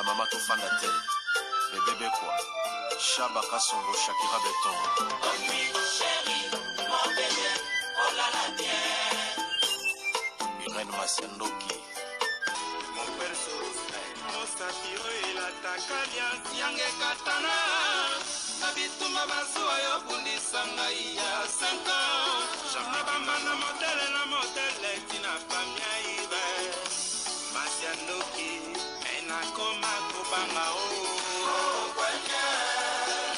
Ba mama tofanda te. Bebe Bekwa, Shaba Kasongo, Shakira Beton. Irène Masiandoki. Mosapi oyo elataka liasi yanga ekatana na bitumba bazuwa yo bundisa ngai ya 5 ans na bambanda modele na modele tina famia ibe masi ya ndoki me nakoma kobanga o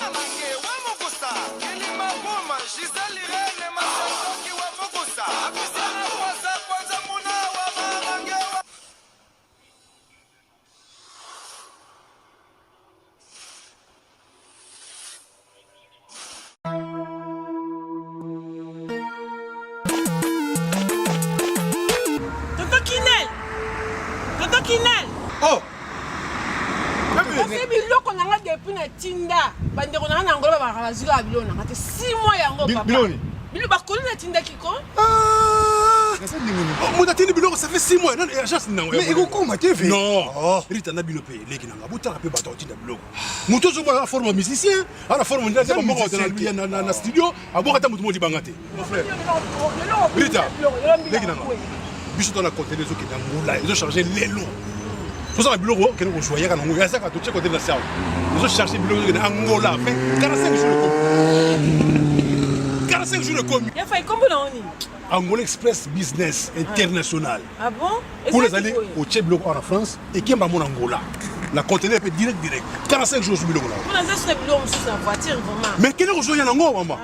Amange wa mokusa Kilima Buma Gisèle Irene Masandoki wa mokusa Apisiana kwanza kwanza muna wa mamange wa Tonton Kinel! Tonton Kinel! Oh! Kasi biloko na nga depuis na tinda bandeko na nga na Angola babaka bazwi kaka biloko na nga te 6 mois yango papa. Biloko nini? Biloko bakoli natindaki ko. Ah! Moto atindi biloko ça fait 6 mois nani agence nango. Mais ekokoma te ve. Non. Oh. Rita na bino pe leki na nga botala pe bato atinda biloko. Moto ozomona na forme ya musicien, ana forme nde aza moko na na na studio, aboka ata moto moko libanga te. Mon frère. Rita, leki na nga. Biso to na conteneur ezokende Angola, ezo charger lelo. Tozala biloko okende kozwa yaka nango, yazaka totie conteneur na sawa. Ezo charger biloko ezokende Angola, fait 45 jours ekomi. 45 jours ekomi. Ya fai kombo na oni? Angola Express Business International. Ah bon? Kuna ezali otie biloko awa na France ekemba mona Angola. Na conteneur pe direct direct. 45 jours biloko na. Kuna eza suna biloko mosusu na voiture vraiment. Mais kende kozwa ya nango mama.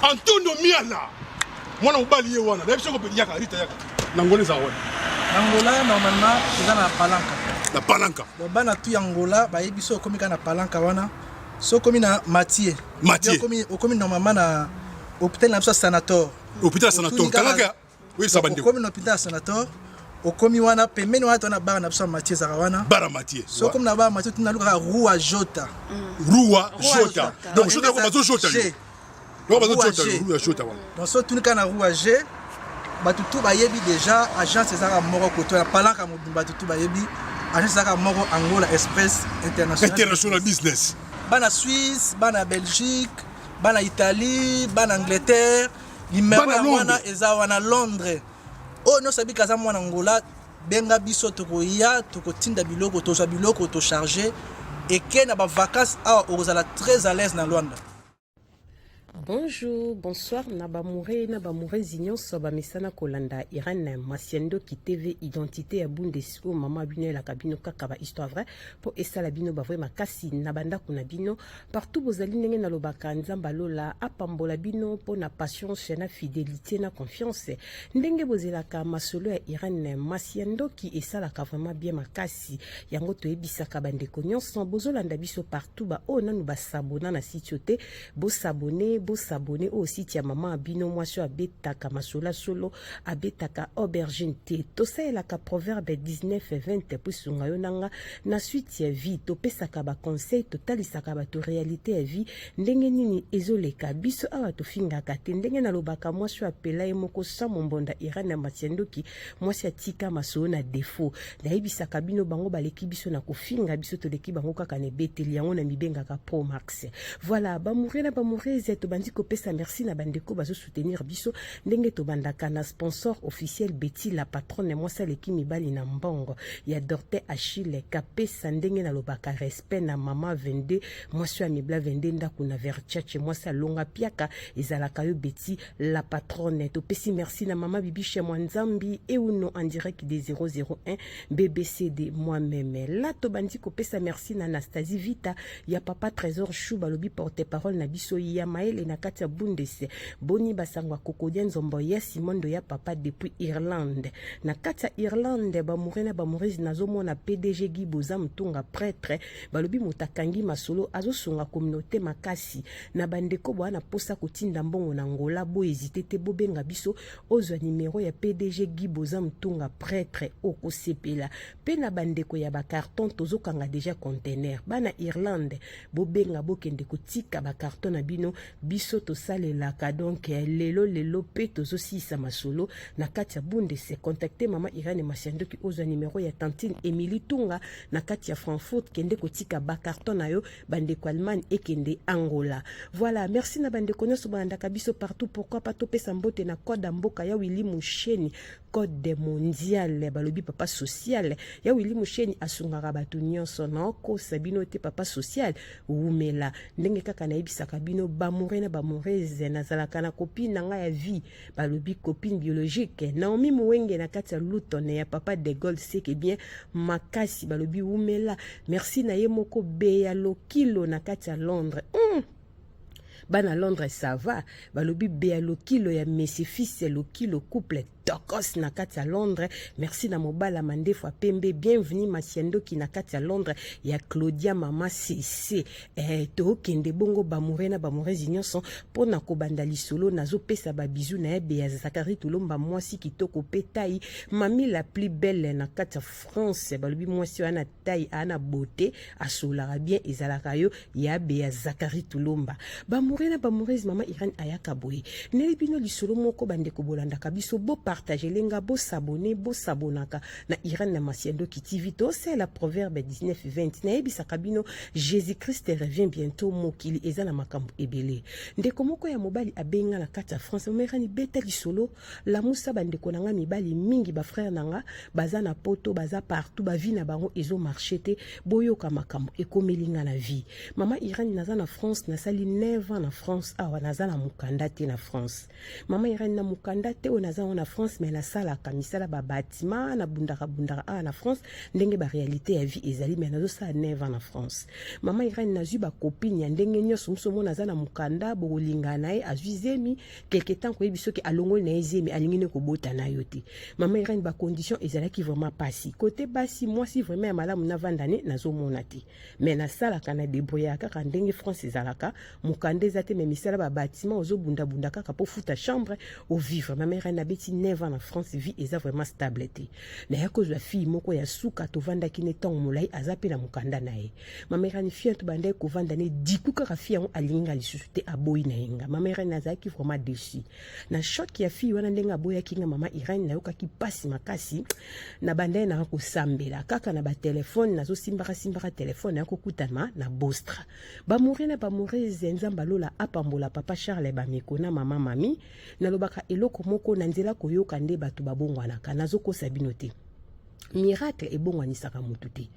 Antonio Miala mwana mobali ye wana nayebi soko yaka Rita yaka na Angola eza wana. Na Angola normalement eza na Palanca. Na Palanca. Donc bana tout ya Angola bayebi so okomi kaka na Palanca wana. So okomi na Mathieu. Mathieu. Okomi okomi normalement na hôpital na biso ya Sanator. Hôpital Sanator. Kangaka oyebisa bandeko. Okomi na hôpital ya Sanator. Okomi wana pembeni wana tona bar na biso ya Mathieu ezalaka wana. Bar ya Mathieu. So okomi na bar Mathieu tuna lukaka Rua Jota. Rua Jota. Donc Jota bazo Jota. Donc bazo Jota Rua Jota wana. Donc so tuni kaka na Rua G bato tout bayebi déjà agence ezalaka moko koto ya palanka mobimba bato tout bayebi agence ezalaka moko Angola Express International. International Business. Bana Suisse, bana Belgique, bana Italie, bana Angleterre, numéro ya wana eza wana Londres. Oyo nyonso abika aza mwana Angola, benga biso tokoya tokotinda biloko tozwa biloko tocharge eke na ba vacances awa okozala très à l'aise na Luanda. Bonjour, bonsoir na ba moure na ba mourezi nyonso bamesana kolanda Irène Masiandoki TV identité ya Bundes oyo mama bino elaka bino kaka ba histoire vraie po esala bino ba vrai makasi na bandako na bino partout bozali ndenge nalobaka Nzambe alola apambola bino po na patience na fidelité na confiance ndenge bozelaka masolo ya Irène Masiandoki esalaka vraiment bien makasi yango toyebisaka bandeko nyonso bozolanda biso partout ba oyo nanu basabona na site te Bo s'abonner, bo s'abonner oyo site ya maman bino mwasi oyo abetaka masolo ya solo abetaka aubergine te. Tosalelaka proverbe 19 20 po esunga yo na nga na suite ya vie. Topesaka ba conseil, totalisaka bato realite ya vie ndenge nini ezoleka. Biso awa tofingaka te. Ndenge nalobaka mwasi oyo apela ye moko sans mombonda Irène ya Matiandoki mwasi atika masolo na defaut. Nayebisaka bino bango baleki biso na kofinga biso toleki bango kaka na ebeteli yango na mibengaka pro max. Voilà, ba mourre na ba mourrese tobandi kopesa merci na bandeko bazo soutenir biso ndenge tobandaka na sponsor officiel Betty la patronne mwasi aleki mibali na mbongo ya Dorte Achille kapesa ndenge nalobaka respect na mama 22 mwasi ya mibla 22 ndako na Verchache mwasi alonga piaka ezalaka yo Betty la patronne topesi merci na mama Bibiche Mwanzambi euno en direct de 001 BBCD moi-même la tobandi kopesa merci na Anastasie Vita ya papa Trésor Chou balobi porte-parole na biso ya mayele na kati ya Bundes boni basango ya Kokodia Nzombo ya Simondo ya papa depuis Irlande na kati ya Irlande bamoure na bamourese nazomona PDG Guy Boza Mutunga prêtre balobi moto akangi masolo azosunga communauté makasi na bandeko boa na posa kotinda mbongo na Angola bo hésiter te bobenga biso ozwa numero ya PDG Guy Boza Mutunga prêtre okosepela Pe na ba ndeko ya ba carton tozo kanga dejà container bana Irlande bobenga bokende kotika ba carton na bino biso. Biso tosalelaka donc lelo lelo mpe tozosilisa masolo na kati ya Bundes. Contacte mama Irene Masiandoki, ozwa numero ya tantine Emilie Tunga na kati ya Frankfurt. Kende kotika bacarton na yo, bandeko Allemagne ekende Angola. Voilà, merci na bandeko nyonso balandaka biso partout. Pourquoi pas topesa mbote na code ya mboka ya Willy Musheni, code mondial, balobi papa social ya Willy Musheni asungaka bato nyonso. Naokosa bino te, papa social wumela. Ndenge kaka nayebisaka bino, bamoure na bamourese, nazalaka na copine na ngai ya vie, balobi copine biologique, Naomi Muwenge na kati ya Luton ya papa de Gaulle, seke bien makasi, balobi wumela. Merci na ye moko Beya Lokilo na kati ya Londres. Bana Londres, ça va? Balobi Beya Lokilo ya Messi fils ya Lokilo, couple tokos na kati ya Londres. Merci na mobala mandefu pembe, bienvenue Masiandoki na kati ya Londres ya Claudia mama cc. Tokende bongo, bamoure na bamourese nyonso, mpona kobanda lisolo. Nazopesa babizu na ye Beya Zakari Tolomba, mwasi kitoko mpe tai, mami la plus belle na kati ya France. Balobi mwasi wana tai aa na beauté, asolaka bien, ezalaka yo ya Beya Zakari Tulomba. Bamoure na bamourese, mama Irene ayaka boye, neli bino lisolo moko. Bandeko bolandaka biso, bopartage lenga, bosabone, bosabonaka na Irene na Masiandoki TV. Tosala Proverbe 19 20. Nayebisaka bino, Jésus Christ revient bientôt. Mokili eza na makambo ebele. Ndeko moko ya mobali abenga na kati ya France: "Mama Irene, beta lisolo, lamusa bandeko na nga mibali mingi, bafrère na nga baza na Poto, baza partout, bavie na bango ezomarche te. Boyoka makambo ekomeli nga na vie. Mama Irene, naza na France, nasali 9 ans na France awa, naza na mokanda te na France. Mama Irene, na mokanda te oyo naza ngo na France, mais nasalaka misala babatima, nabundaka bundaka awa na France ndenge baréalité ya vie ezali, mais nazosala 9 ans na France. Mama Irene, nazwi bacopine ya ndenge nyonso. Moso omona aza na mokanda, bokolingana na ye, azwi zemi, quelque temps koyebi soki alongoli na ye zemi, alingi ne kobota na yo te. Mama Irene, bacondition ezalaki vraiment pasi. Kote basi, mwasi vraiment ya malamu navanda ne, nazomona te, mais nasalaka na débrouillaka kaka ndenge France ezalaka. Mokanda eza te, mais misala babatima, ozobundabunda kaka mpo futa chambre, ovivre. Mama Irene, nabeti 9 ans na France, vie eza vraiment stable te. Naya kozwa fille moko ya suka, tovandaki ne ntango molai, aza mpe na mokanda na ye. Mama Irene, fille tobandaki kovanda ne diku kaka, fille yango alingi nga lisusu te, aboyi na ye nga. Mama Irene, nazalaki vraiment déçu na choc ya fille wana, ndenge aboyaki nga. Mama Irene, nayokaki mpasi makasi. Na bandai nanga kosambela kaka na batelefone, nazosimbaka simbaka telefone, naya kokutana na Bostra. Bamoure na bamourese, Nzambe alola apambola papa Charles Bameko na mama Mami. Nalobaka eloko moko, na nzela koyoka nde bato babongwanaka. Nazokosa bino te, miracle ebongwanisaka motu te.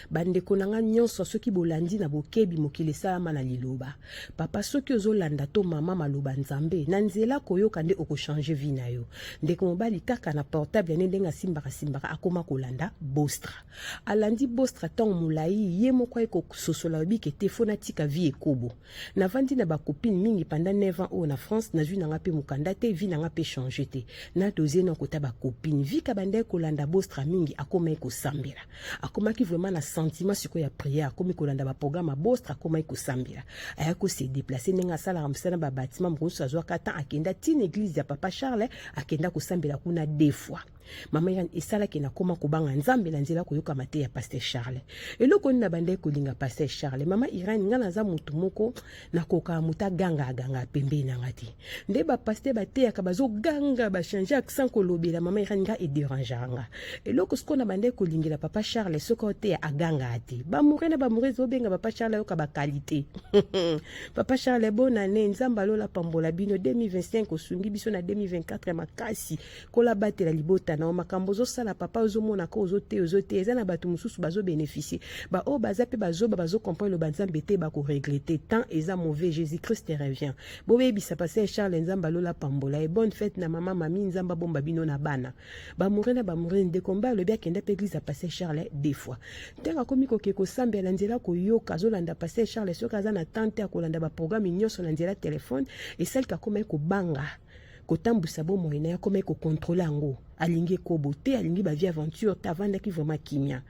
Bandeko na nga nyonso, soki bolandi na bokebi, mokili esalama na liloba. Papa, soki ozolanda to mama, maloba Nzambe na nzela koyoka nde okochange vie na yo. Ndeko mobali kaka na portable ne, ndenge asimbaka simbaka, akoma kolanda Bostra. Alandi Bostra ntango molai, ye moko aye kososola, obike te, fo natika vie ekobo. Navandi na bacopine mingi pendant 9 ans oyo na France, nazwi nanga mpe mokanda te, vie nanga mpe change te. Na dozie na kota bacopine vika, bandaki kolanda Bostra mingi, akomaki kosambela, akomaki vraiment na sentiment sikoyo ya prière, akomi kolanda baprogramme ya Bostra, akomaki kosambela, aya kose déplace ndenge asalaka mosala na babatima. Moko nyonso azwaka temps, akenda ntina église ya papa Charles, akenda kosambela kuna deux fois. Mama Irene, esalaki nakóma kobanga Nzambe na nzela koyokama te ya pasteur Charles. Eloko nini na bandaki kolinga pasteur Charles? Mama Irene, nga naza motu moko nakokaka moto aganga aganga pembeni na nga te. Nde bapasteur bateyaka, bazoganga, bachange accent kolobela. Mama Irene, nga edérangeaka nga. Eloko sikoyo na bandaki kolingela papa Charles, soki oteya, agangaka te. Bamoure na bamoure, ezobenga papa Charles, ayoka baqualité. Papa Charles, bonane, Nzambe alola pambola bino. 2025 osungi biso na 2024 makasi. Kola batela libota na yo. Makambo ozosala, papa, ozomona ko ozoteya, ozoteya, eza na bato mosusu bazobénéficie, baoyo baza mpe bazoba, bazocomprendre loba Nzambe te, bakoregrete. Temps eza mauvais, Jésus Christ revient. Bobeyebisa pasteur Charles, Nzambe alola pambola ye. Bonne fête na mama Mami, Nzambe abomba bino na bana. Bamoure na bamoure, ndeko mba alobi akenda mpe église ya pasteur Charles deux fois. Ntango akomi koke kosambela, nzela koyoka, azolanda pasteur Charles, soki aza na temps te, akolanda baprogramme nyonso na nzela telefone. Esalika akomaki kobanga kotambwisa bomoi na ye, akomaki kocontrôle yango. Alingi ekobo te, alingi ba vie aventure te, avandaki vraiment kimia.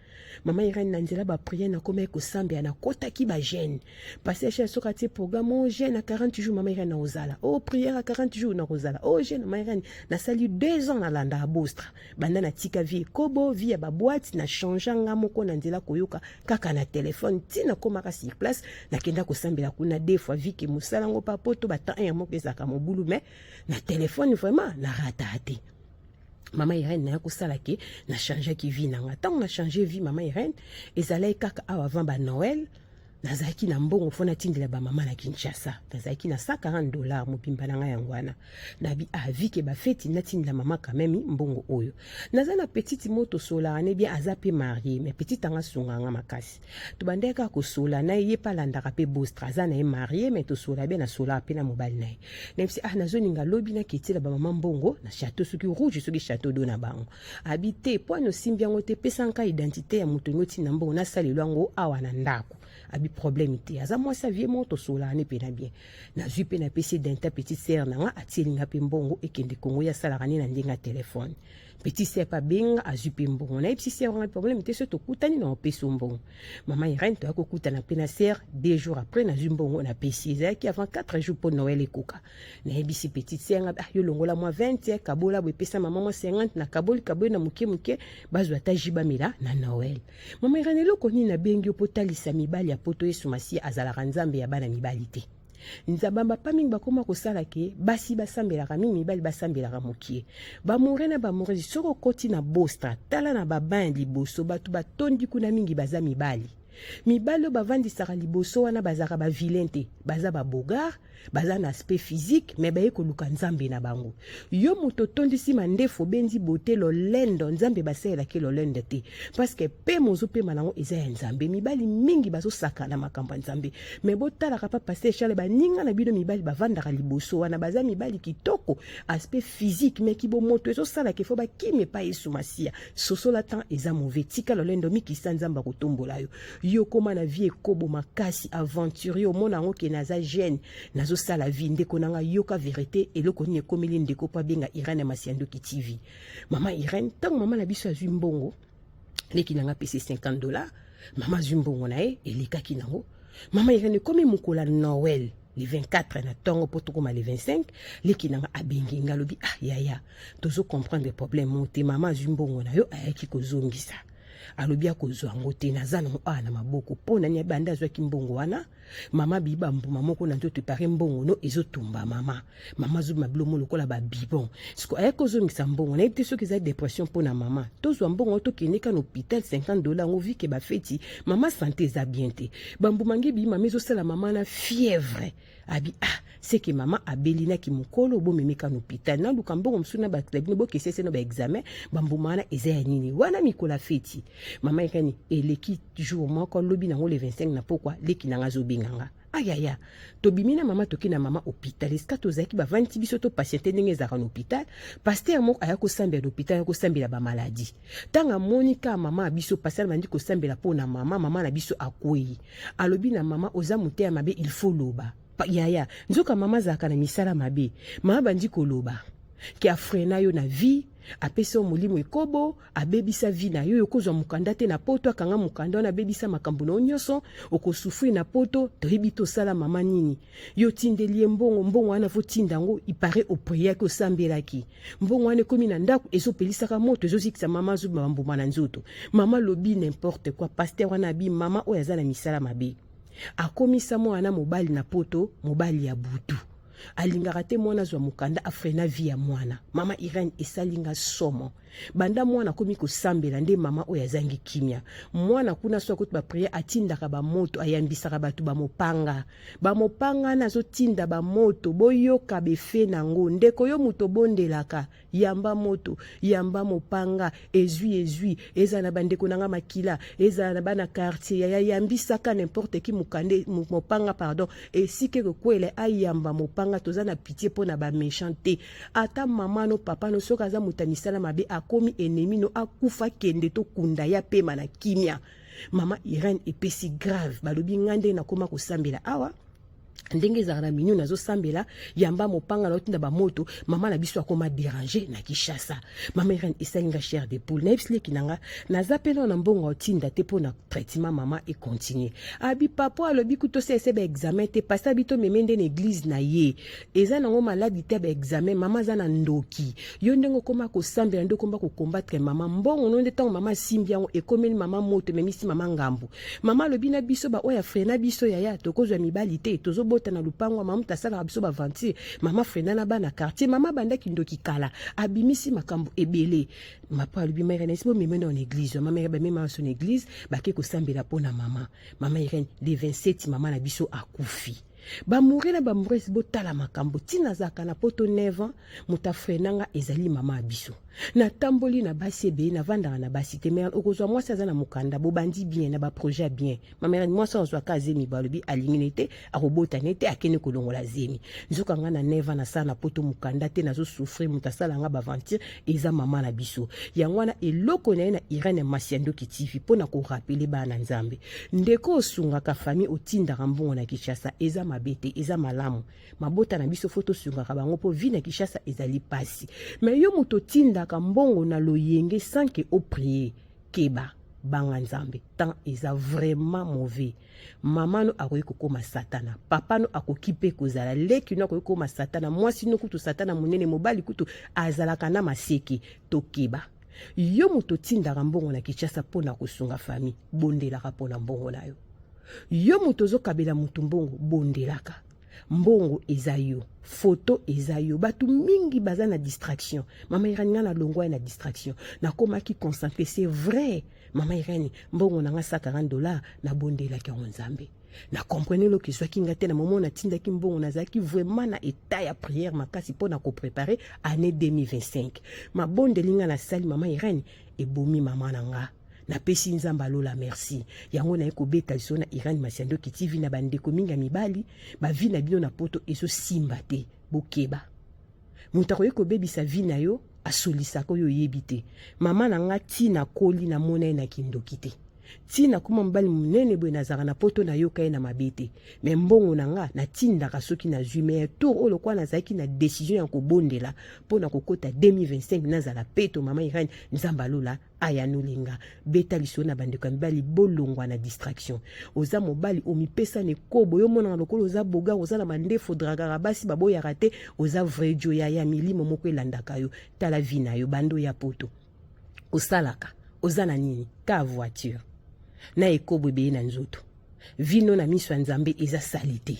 Mama Irène na nzela ba prière nakomaki kosambela, nakotaki ba jeûne. Pasteur Charles soki atie programme oh jeûne à 40 jours mama Irène nakozala. Oh prière à 40 jours nakozala. Oh jeûne mama Irène nasali 2 ans nalandaka Bostra. Banda natika vie ekobo, vie ya ba boîte na changea nga moko na nzela koyoka kaka na telefone ti nakomaka sur place nakenda kosambela kuna deux fois vie ke mosala ngo pa poto ba temps ya moko ezalaka mobulu mais na telefone vraiment na rata te. Mama Irène naya kosala ke na changeaki vie na nga. Ntango na change vie mama Irène ezalaki kaka awa avant ba Noël nazalaki na mbongo fo natindela bamama na Kinshasa. Nazalaki na 140 dollars mobimba na ngai yango wana. Nabi avi ke bafeti natindela mama quand même mbongo oyo. Naza na petite moto tosolaka ne bien aza pe marié mais petite anga sunga nga makasi. Tobandaki kaka kosola na ye pe alandaka pe Bostra aza na ye marié mais tosola bien nasolaka pe na mobali na ye. Nayebisi ah nazolinga lobi naketela bamama mbongo na château soki rouge soki château d'eau na bango. Abi te po ano simbi yango te pesa nka identité ya moto ngo tina mbongo nasalelo yango awa na ndako. Abi problème te aza mwasi avie moko tosolaka ne pe na bien. Nazwi pe napesi identité petite sœur na nga atieli nga pe mbongo ekende Congo ye asalaka ne na ndenge ya telefone. Petite sœur pe abenga azwi pe mbongo. Nayebisi sœur wana problème te soki tokutani na opesi yo mbongo. Mama Irène toya kokutana pe na sœur 2 jours après nazwi mbongo napesi. Ezalaki avant 4 jours po Noël ekoka. Nayebisi petite sœur nga ah yo longola mwa 20 kabola boye pesa mama mwa 50 na kaboli kaboli na moke moke bazwa ata jus bamela na Noël. Mama Irène eloko nini nabengi yo po talisa mibali ya poto Yesu Masiya azalaka Nzambe ya bana mibali te. Nzamba bapa mingi bakoma kosala ke basi basambelaka mingi mibali basambelaka mokie. Bamoure na bamoureuses soki okoti na Bostra tala na ba bain liboso bato batondi kuna mingi baza mibali. Mibali oyo bavandisaka liboso wana bazalaka ba vilain te, baza ba beaugar, baza na aspect physique mais baye koluka Nzambe na bango. Yo moto otondisi mandefu obendi beauté lolendo Nzambe basalelaki lolendo te parce que pema ozopema nango eza ya Nzambe. Mibali mingi bazosaka na makambo ya Nzambe mais botalaka pa pasteur Charles baninga na bino mibali bavandaka liboso wana baza mibali kitoko aspect physique mais kibomoto ezosala ke fo bakima epai Yesu Masiya. Sosola temps eza mauvais tika lolendo mikisa Nzambe akotombola yo. Yo koma na vie ekobo makasi aventurier omona yango ke naza jeune nazosala vie ndeko na nga yoka verite eloko nini ekomeli ndeko po abenga Irène Masiandoki TV. Mama Irène ntango mama na biso azwi mbongo leki na nga apesi 50 dollars mama azwi mbongo na ye elekaki nango. Mama Irène ekomi mokolo ya Noël le 24 na tongo po tokoma le 25 leki na nga abengi nga alobi ah yaya tozo comprendre problème moko te mama azwi mbongo na yo ayaki kozongisa alobi akozwa yango te naza nango awa na maboko mpo nani abanda azwaki mbongo wana mama biba mbuma moko na nzoto epare mbongo no ezotumba mama mama azobima bilomo lokola babibon siko ayaki kozongisa mbongo nayebi te soki eza depression mpo na mama tozwa mbongo tokende ka na hôpital 50 dollars yango vike bafeti mama sante eza bien te bambuma nge ebiyi mama ezosala mama na fièvre abi ah seke mama abeli na kimokolo bomemi ka na hôpital naluka mbongo mosusu na bato na bino bokesese na baexamen bambuma wana eza ya nini wana mikolo ya feti mama ekani eleki jour moko lobi nango le 25 na pokwa leki nanga azobenga nga ayaya tobimi na mama toke na mama hôpital esika tozalaki bavandisi biso to patiente ndenge ezalaka na hôpital pasteur moko aya kosambela na hôpital aya kosambela bamaladi ntango amoni kaka mama ya biso pasteur abandi kosambela mpo na mama mama na biso akwei alobi na mama oza moteya mabe il faut loba yaya nzoka mama azalaka na misala mabe mama bandi koloba ke afrena yo na vie apesa yo molimo ekobo abebisa vie na yo okozwa mokanda te na poto akanga mokanda wana abebisa makambo na yo nyonso okosufri na poto toyebi tosala mama nini yo otindeli ye mbongo mbongo wana fotinda yango ipare opriaki osambelaki mbongo wana ekomi na ndako ezopelisaka moto ezozikisa mama azobima mbuma na nzoto mama lobi n'importe quoi pasteur wana abi mama oyo aza na misala mabe akomisa mwana mobali na poto mobali ya butu alingaka te mwana azwa mokanda afrena vie ya mwana mama Irène esali nga somo banda mwana akomi kosambela nde mama oyo azangi kimia mwana kuna so akoti bapriere atindaka bamoto ayambisaka bato bamopanga bamopanga na azotinda bamoto boyoka befe nango ndeko yo moto obondelaka yamba moto yamba mopanga ezwi ezwi ezala na bandeko na nga makila ezala na bana quartier yaya yambisaka n'importe qui mokande mopanga pardon esika ekokwela ayamba mopanga toza na pitie mpo na baméchant te ata mama no papa no soki aza moto ya misala mabe akomi ennemi no akufa kende tokunda ya pema na kimia mama Irène epesi grave balobi nga nde nakoma kosambela awa. Ndenge ezalaka na minio, nazosambela, yamba mopanga na otinda bamoto. Mama na biso akoma déranger na Kinshasa. Mama Irene, esali nga chair de poule. Nayebisi leki na nga, naza mpe nao na mbongo otinda te mpo na traitement mama econtinue. Abi papa alobi kutu osalisa baexamen te, pasi abi tomeme nde na église na ye, eza nango maladi te, baexamen. Mama aza na ndoki. Yo ndenge okoma kosambela, nde okoma kocombattre mama. Mbongo no nde ntango mama asimbi yango, ekomeli mama moto, ememisi mama ngambo. Mama alobi na biso baoyo afreina biso, yaya, tokozwa mibali te, tozobota na lupango ya mama, moto asalaka biso baventure. Mama frena na bana quartier. Mama abandaki ndoki kala, abimisi makambo ebele. Mapa alobi, mama Irene, esi bomeme na église. Mama Irene, bamema biso na église, bake kosambela mpo na mama. Mama Irene, le 27 mama na biso akufi. Bamoure na bamourese, botala makambo. Ntina azalaka na poto 9 ans, moto afreinanga ezali mama ya biso. Natamboli na basi ebele, navandaka na basi te. Mais okozwa mwasi aza na mokanda, bobandi bien na baprojet ya bien. Mama Irene, mwasi azwaka azemi, balobi alingi ne te, akobota ne te, akende kolongola zemi. Nzoka nga na 9 ans nasala na poto, mokanda te, nazosouffrir. Moto asala nga baventure eza mama na biso. Yango wana eloko na ye na Irene Masiandoki TV mpo na korappeler bana na Nzambe. Ndeko osungaka famille, otindaka mbongo na Kinshasa, eza mabe te, eza malamu. Mabota na biso, faut tosungaka bango mpo vie na Kinshasa ezali pasi. Mais yo moto otindaka mbongo na loyenge sans que oprier, keba, banga Nzambe. Temps eza vraiment mauvais. Mama no akoki kokóma satana, papa no akoki mpe kozala, leki no akoki kokóma satana, mwasi no kutu satana monene, mobali kutu azalaka na maseke. Tokeba. Yo moto otindaka mbongo na Kinshasa mpo na kosunga famille, bondelaka mpo na mbongo na yo. Yo moto ozokabela motu mbongo, bondelaka. Mbongo eza yo, foto eza yo. Bato mingi baza na distraction. Mama Irene, nga nalongwa ye na distraction, nakomaki concentré. C'est vrai, mama Irene, mbongo na nga 140 $, nabondelaki yango Nzambe. Na comprendre eloko ezwaki nga te. Na moment natindaki mbongo, nazalaki vraiment na état ya prière makasi mpo na kopréparer année 2025. Mabondeli nga nasali, mama Irene, ebomi mama na nga. Napesi Nzambe alola merci. Yango naye kobeta liso na Irene Masiandoki TV na bandeko mingi ya mibali, bavie na bino na poto ezosimba te, bokeba. Moto akoki kobebisa vie na yo, asolisaka oyo oyebi te. Mama na nga, ntina koli, namona ye na kindoki te. Ntina koma mobali monene boye, nazalaka na poto, nayoka ye na mabe te. Mais mbongo na nga natindaka soki nazwi. Mais tour oyo, lokola nazalaki na décision ya kobondela mpo na kokota 2025, nazala peto. Mama Irene, Nzambe alola ayanoli nga. Beta lisolo na bandeko ya mibali, bolongwa na distraction. Oza mobali, omipesa na ekobo, yo omonaka lokola oza bogar, oza na mandefu, odragaka basi, baboyaka te, oza vrai jo ya ya milimo moko elandaka yo. Tala vie na yo, bando ya poto osalaka, oza na nini? Ka voiture na ekobo ebeye na nzoto. Vino na miso ya Nzambe eza sali te.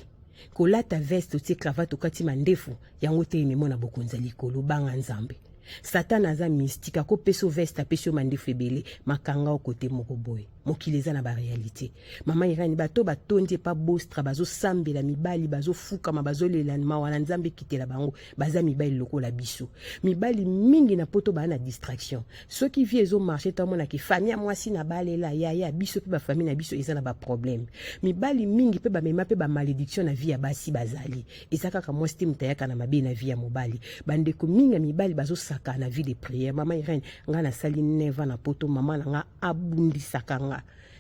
Kolata veste, otie cravate, okati mandefu, yango te ememo na bokonzi ya likolo. Banga Nzambe. Satana aza mystique, akopesa yo veste, apesi yo mandefu ebele, makanga okote moko boye. Mokili eza na baréalité. Mama Irene, bato batondi epa Bostra, bazosambela mibali, bazofukama, bazolela mawa na Nzambe ekitela bango. Baza mibali lokola biso. Mibali mingi na poto baa na distraction. Soki vie ezomarcher, tamonaki famille ya mwasi na balela yaya, biso mpe bafamille na biso eza na baproblème. Mibali mingi mpe bamema mpe bamalédiction na vie ya basi. Bazali, eza kaka mwasi te moto ayaka na mabe na vie ya mobali. Bandeko mingi ya mibali bazosaka na vie de prière. Mama Irene, ngai nasali 9 ans na poto, mama na nga abundisaka nga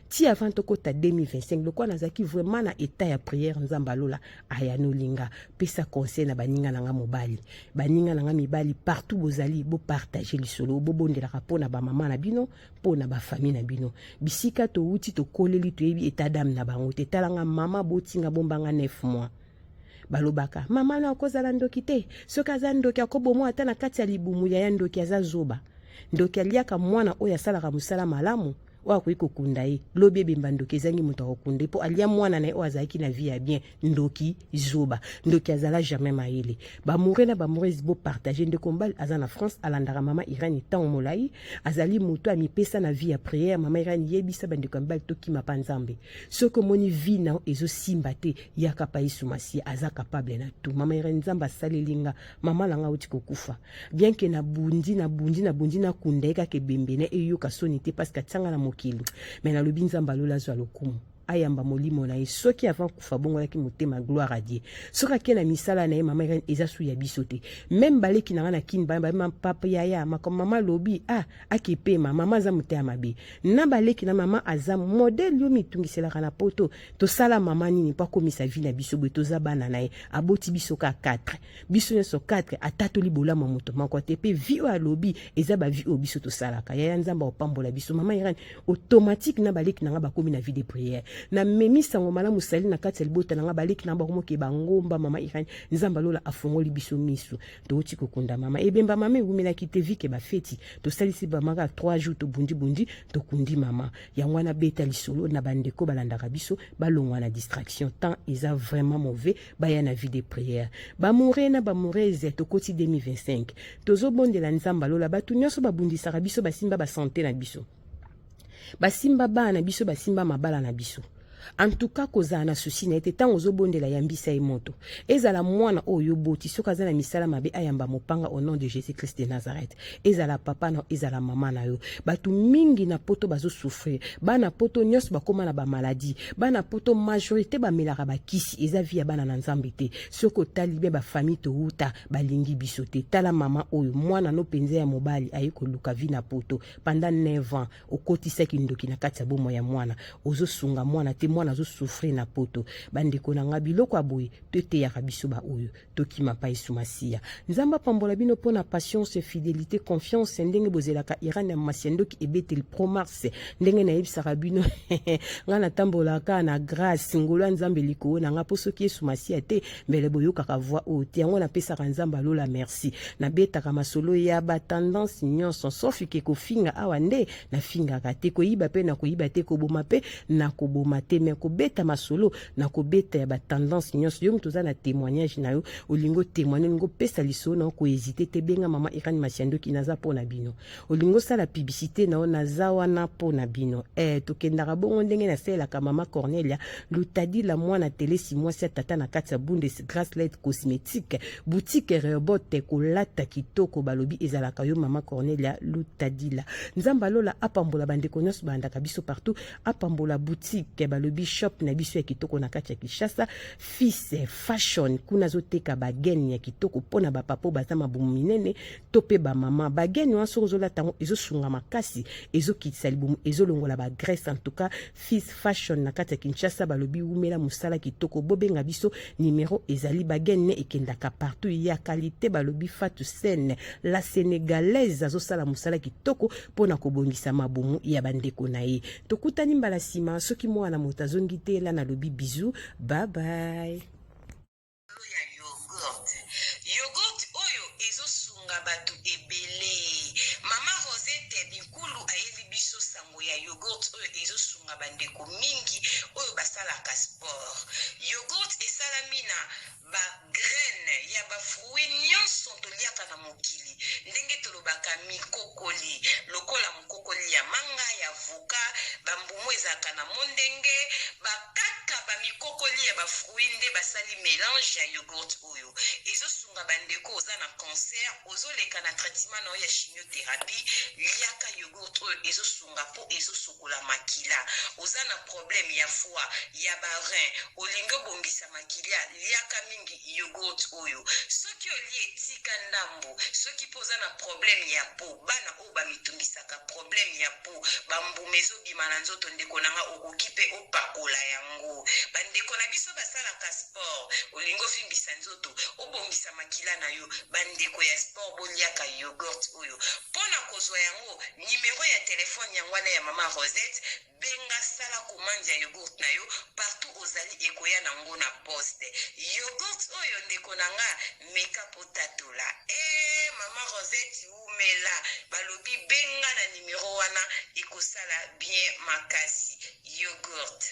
ti avant tokota 2025. Lokola nazalaki vraiment na état ya prière, Nzambe alola ayanoli nga. Pesa conseil na baninga na nga mobali, baninga na nga mibali partout bozali, bopartage lisolo, bobondelaka mpo na bamama na bino, mpo na bafamille na bino. Bisika towuti, tokoleli, toyebi état d'âme na bango te. Talanga mama botinga, bombanga 9 mois. Balobaka mama na akozala ndoki te. Soki aza ndoki, akoboma ata na kati ya libumu. Yaya, ndoki aza zoba. Ndoki aliaka mwana oyo asalaka mosala malamu, oyo akoki kokunda ye lobi. Ebemba ndoki ezangi moto akokunda ye mpo alia mwana na ye oyo azalaki na vie ya bien. Ndoki zoba, ndoki azala jamais mayele. Bamoure na bamourese, bopartage. Ndeko mobali aza na France, alandaka mama Irene ntango molai, azali moto amipesa na vie ya prière. Mama Irene, yebisa bandeko ya mibali tokima pa Nzambe. Soki omoni vie na yo ezosimba te, yaka pa Yesu Masiya, aza capable na tout. Mama Irene, Nzambe asaleli nga. Mama na nga auti kokufa, bien que nabundi, nabundi, nabundi, nakunda ye kaka, ebembe na eyoka soni te, parce que atianga na mokili. Mais nalobi Nzambe alola azwa lokumu. ayamba molimo na ye. Soki avant kufa abongolaki motema, gloire à Dieu. Soki ake na misala na ye, mama Irene, eza su ya biso te. Même baleki na nga na Kini, ba papa, yaya, makambo mama alobi, ah, akepema. Mama aza motema mabe na baleki na mama, aza modèle yo mitungiselaka na Poto. Tosala mama nini mpo akomisa vie na biso boye? Toza bana na ye, aboti biso ka 4, biso nyonso 4, atatoli bolamu ya moto moko te. Mpe vie oyo alobi eza bavie oyo biso tosalaka. Yaya, Nzambe aopambola biso. Mama Irene, automatique na baleki na nga bakomi na vie de prière. Namemi sango malamu sali na kati ya libota na nga. Baleki na nga bakomoke bangomba. Mama Irene, Nzambe alola afongoli biso miso. Touti kokunda mama, ebemba mama ewumelaki te vike bafeti tosalisi bamaka 3 jours, tobundibundi, tokundi mama. Yango wana beta lisolo na bandeko balandaka biso, balongwa na distraction. Temps eza vraiment mauvais, baya na vie de prière. Bamoure na bamourese, tokoti 2025, tozobondela Nzambe alola. Bato nyonso babundisaka biso, basimba basanté na biso, basimba bana na biso, basimba mabala na biso, en tout cas kozala na souci na ye te. Ntango ozobondela, yambisa ye moto. Ezala mwana oyo oboti, soki aza na misala mabe, ayamba mopanga au nom de Jésus Christ de Nazareth. Ezala papa na, ezala mama na yo. Bato mingi na Poto bazosouffrir. Bana Poto nyonso bakóma na bamaladi. Bana Poto majorité bamelaka bakisi. Eza vie ya bana na Nzambe te. Soki otali bien, bafamille touta balingi biso te. Tala mama oyo, mwana no mpenza ya mobali aye koluka vie na Poto pendant 9 ans, okotisaki ndoki na kati ya bomoi ya mwana, ozosunga mwana te, mwana azosouffrir na Poto. Bandeko na nga, biloko ya boye toteyaka biso baoyo tokima pa Yesu Masiya. Nzambe apambola bino mpo na patience, fidélité, confiance, ndenge bozelaka Iran ya Masiandoki ebeteli promars. Ndenge nayebisaka bino, ngai natambolaka na grâce, ngolu ya Nzambe likolo na nga, mpo soki Yesu Masiya te, mbele boyokaka voix oyo te. Yango napesaka Nzambe alola merci. Nabetaka masolo ya batendance nyonso, sauf ke kofinga awa nde nafingaka te, koyiba mpe na koyiba te, koboma mpe na koboma te, mais kobeta masolo na kobeta ya batendance nyonso. Yo moto oza na témoignage na yo, olingi otémoigne, olingi opesa lisolo na yo, kohésite te, benga mama Irani Masiandoki, naza mpo na bino. Olingi osala publicité na yo, naza wana mpo na bino. Tokendaka bongo ndenge nasalelaka mama Cornelia Lutadila, mwana Telesi, mwasi ya tata na kati ya Bundes, Gracelet Cosmétique, boutique Rehoboth. Kolata kitoko, balobi ezalaka yo, mama Cornelia Lutadila. Nzambe alola apambola bandeko nyonso balandaka biso partout, apambola boutique, balobi shop na biso ya kitoko na kati ya Kinshasa, Fils Fashion. Kuna azoteka bagaine ya kitoko mpona bapapa baza mabumu minene to mpe bamama. Bagaine wana soki ozolata yango, ezosunga makasi, ezokitisa libumu, ezolongola bagraisse. En tout cas, Fils Fashion na kati ya Kinshasa, balobi wumela, mosala kitoko. Bobenga biso, numero ezali. Bagaine ne ekendaka partout, ya qualité. Balobi Fatu Sene, la Sénégalaise, azosala mosala kitoko mpona kobongisa mabumu ya bandeko na ye. Tokutani mbala nsima soki mwana moto azongi te. La nalobi bisous, bye bye. Ya yogurt, yogurt oyo ezosunga bato ebele. Mama Rosette Binkulu ayeli biso sango ya yogurt oyo ezosunga bandeko mingi oyo basalaka sport. Yogurt esalami na bagraine ya bafruit nyonso toliaka na mokili, ndenge tolobaka mikokoli, lokola mokokoli ya manga, ya avocat, bambumu ezalaka na mondenge, bakaka bamikokoli ya bafruit nde basali mélange ya yogurt oyo ezosunga bandeko. Oza na cancer, ozoleka na traitement na oyo ya chimiothérapie, liaka yogurt oyo, ezosunga mpo ezosokola makila. Oza na problème ya foie, ya barein, olingi obongisa makilia, liaka mingi yogurt oyo. Soki olie, etika ndambo. Soki mpo oza na problème ya peau, bana oyo bamitungisaka, problème ya peau, bambuma ezobima na nzoto, ndeko na nga, okoki mpe opakola yango. Bandeko na biso basalaka sport, olingi ovimbisa nzoto, obongisa makila na yo, bandeko ya sport, boliaka yogurt oyo. Mpona kozwa yango, nimero ya telefone yango wana ya mama Rosette. Benga, sala commande ya yogurt na yo partout ozali, ekoya nango na poste. Yogurt oyo, ndeko na nga, meka po tatola. E mama Rosette, umela. Balobi benga na nimero wana, ekosala bien makasi, yogurt.